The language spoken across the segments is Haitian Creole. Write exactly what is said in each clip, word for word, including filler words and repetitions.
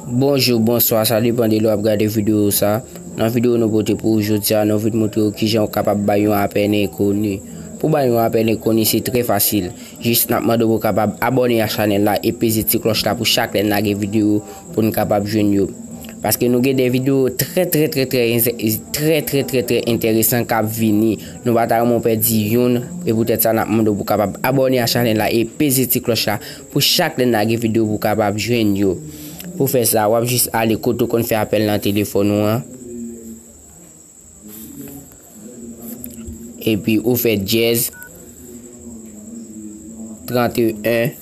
Bonjou, bonswa, sa depann de lè w ap gade videyo sa. Nan videyo nou pote pou ou jodi a, nou vin montre w kijan w kapab bay yon apèl enkoni. Pou bay yon apèl enkoni, se trè fasil. Jis n ap mande w pou w kapab abòne a chanèl la e peze ti klòch la pou chak lè n lage videyo pou n kapab jwenn yo. Paske nou gen de videyo trè, trè, trè, trè, trè, trè, trè, trè enteresan k ap vini. Nou pa ta renmen w pèdi youn, e poutèt sa n ap mande w pou w kapab abòne a chanèl la e peze ti klòch la pou chak lè n lage videyo pou w kapab jwenn yo. Pou fè sa, w ap jis ale kote w konn fè apèl nan telefòn ou an. Epi ou fè dyèz trannteyen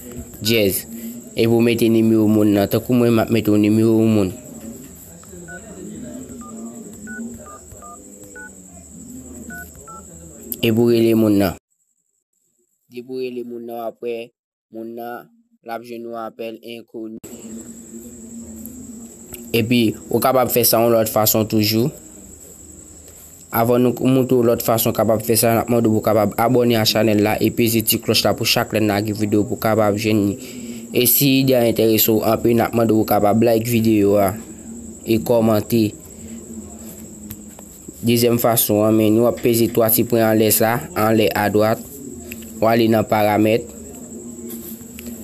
dyèz. Epi ou mete nimewo moun nan. Tankou mwen, m ap mete yon nimewo moun. Epi ou rele moun nan. Depi w rele moun nan, w ap wè moun nan, l ap jwenn yon apèl enkoni. Epi, ou kapab fè sa yon lòt fason toujou. Avan nou montre w lòt fason w kapab fè sa, n ap mande w pou w kapab abòne a chanèl la e peze ti klòch la pou chak lè n lage videyo pou w kapab jwenn li. E si ide a enterese w anpil, n ap mande w pou w kapab like videyo a e kòmante. Dezyèm fason an, men w ap peze twa ti pwen anlè sa, anlè adwat. W ale nan paramèt.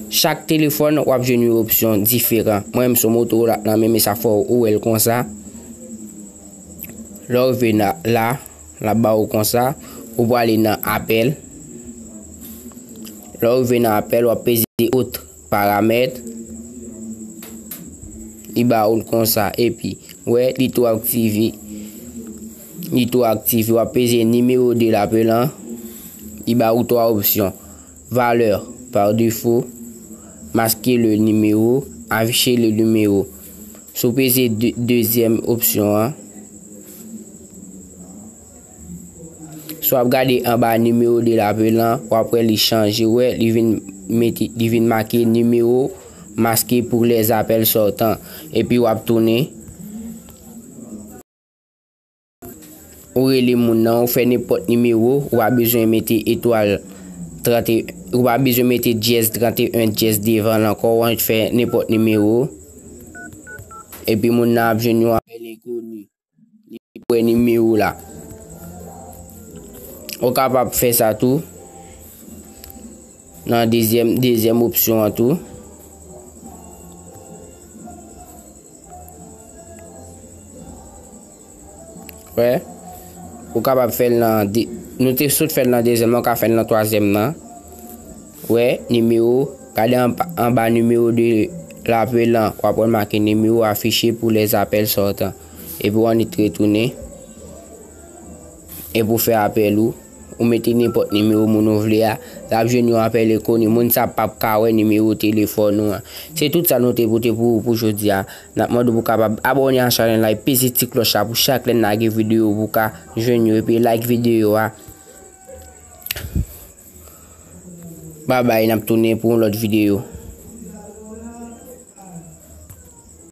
Chak telefòn, w ap jwenn yon opsyon diferan. Mwen menm sou Motorola nan men, men sa fò ou wè l konsa. Lè w rive na-, la, l ap ba ou konsa. Ou prale nan apèl. Lè w rive nan apèl, w ap peze ot paramèt. Li ba ou l konsa. Epi, wè, li tou aktive. Li tou aktive. W ap peze nimewo de lapel lan. Li ba ou twa opsyon. Valeur par défaut, masquer le numéro, afficher le numéro. Si w peze de-, dezyèm opsyon an, si w ap gade anba nimewo de lapel lan, w ap wè li chanje, wè, li vin mete, li vin make numéro masqué pour les appels sortants. Epi w ap tounen. Ou rele moun nan, ou fè nenpòt nimewo, ou pa bezwen mete etwal trannte, ou pa bezwen mete dyèz trannteyen dyèz devan l ankò, ou annik fè nenpòt nimewo. Epi moun nan ap jwenn yon apèl enkoni. Li wè nimewo la. Ou kapab fè sa tou. Nan dezyèm, dezyèm opsyon an tou. Wè. Ou kapab fè l nan de, nou te sot fè l nan dezyèm nan, ou ka fè l nan twazyèm nan. Wè, nimewo, gade anba, anba nimewo de lapel lan, w ap wè make numéro affiché pour les appels sortants. Epi w annik retounen. Epi w fè apèl ou. Ou mete nenpòt nimewo moun ou vle a, l ap jwenn yon apèl enkoni. Moun sa p ap ka wè nimewo telefòn ou an. Se tout sa nou te pote pou ou pou jodi a. N ap mande w pou w kapab abòne a chanèl la e peze ti klòch la pou chak lè n lage videyo pou w ka jwenn yo epi like videyo a. Babay, n ap tounen pou yon lòt videyo.